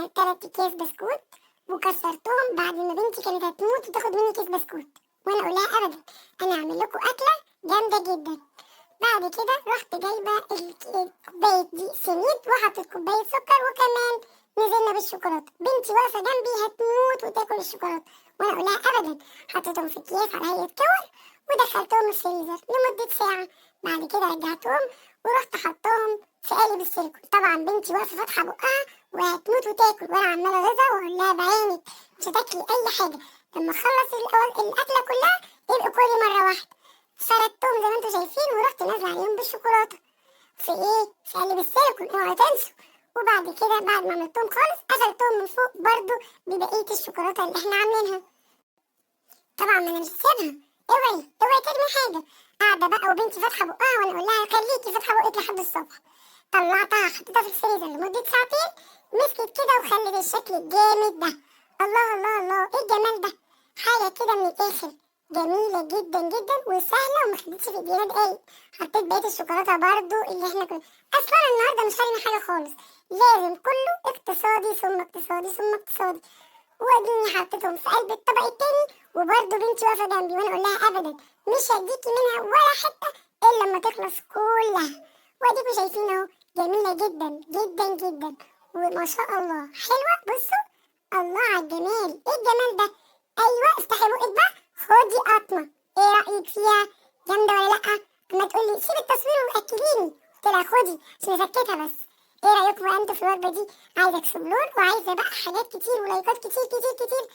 ال3 اكياس بسكوت وكسرتهم بعد ما بنتي كانت هتموت وتاخد مني كيس بسكوت، وانا اقول لها ابدا انا هعمل لكم اكله جامدة جدا. بعد كده رحت جايبه كوباية دي سميد وحطيت كوباية سكر وكمان نزلنا بالشوكولاته. بنتي واقفة جنبي هتموت وتاكل الشوكولاتة، وانا اقول لها ابدا. حطيتهم في اكياس على هيئة كور ودخلتهم الفريزر لمدة ساعة. بعد كده رجعتهم ورحت حطاهم في قالب السيليكون. طبعا بنتي واقفة فاتحة بقها وهتموت وتاكل، وانا عماله اغيظها واقول لها بعينك مش هتاكلي اي حاجة، لما اخلص الاكلة كلها يبقى كلي مرة واحدة. فردتهم زي ما انتم شايفين ورحت نازله عليهم بالشوكولاته في ايه؟ في قالب السيليكون، اوعوا تنسوا. وبعد كده بعد ما عملتهم خالص قفلتهم من فوق برضو ببقية الشوكولاتة اللي احنا عاملينها. طبعا ما انا مش هسيبها، اوعي اوعي ترمي حاجة. قاعدة بقى وبنتي فاتحة بقها وانا اقول لها خليكي فاتحة بقك لحد الصبح. طلعتها حطيتها في الفريزر لمدة ساعتين، مسكت كده وخلت الشكل الجامد ده. الله الله الله، ايه الجمال ده، حاجة كده من الاخر جميلة جدا جدا وسهلة وما خدتش في ايدينا دقايق. حطيت بقية الشوكولاتة برضو اللي احنا كنا اصلا النهارده مش هرمي حاجة خالص، لازم كله اقتصادي ثم اقتصادي ثم اقتصادي. واديني حطيتهم في قلب الطبق التاني وبرضو بنتي واقفة جنبي وانا اقول لها ابدا مش هديكي منها ولا حتة الا لما تخلص كلها. واديكوا شايفين اهو جميلة جدا جدا جدا وما شاء الله حلوة. بصوا الله على الجمال، ايه الجمال ده؟ ايوه افتحي بقك بقى خدي قطمه، ايه رايك فيها؟ جامدة ولا لا؟ اما تقولي سيب التصوير واكليني، قلت لها خدي عشان اسكتها بس. ايه رايكم بقى انتوا في الوجبة دي؟ عايزه explore وعايزه بقى حاجات كتير ولايكات كتير كتير كتير.